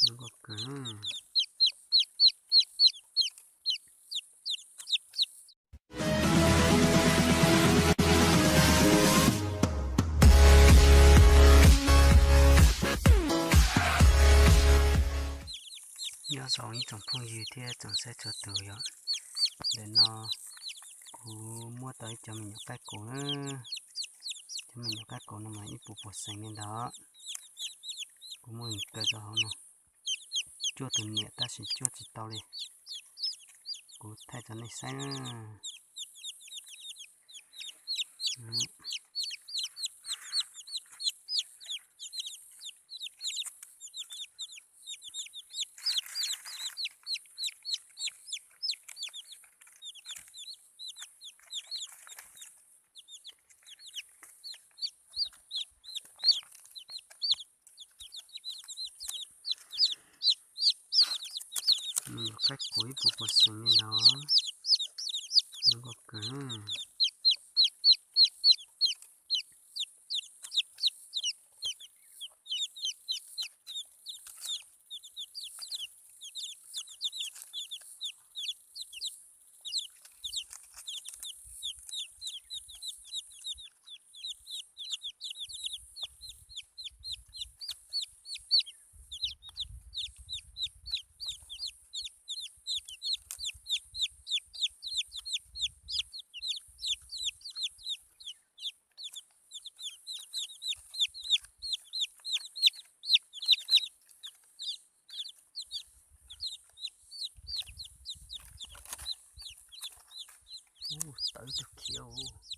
Zoo nkauj kawg. Nyob zoo ib tsoom phooj ywg thiab tsoom saib txhua tus yom. Ntawm no kuv muab tau ib cov me nyuam qaib qus na. Cov me nyuam qaib qus no mas ib puas puas xees li ntawd. Kuv muab nws kaw rau hauv no, cuaj tus niam tab sis cuaj tsis tau li. Kuv thaij rau nej saib na. Me nyuam qaib qus ib puas puas xees li ntawd, zoo nkauj kawg. Ub, tawv tug khiav ub.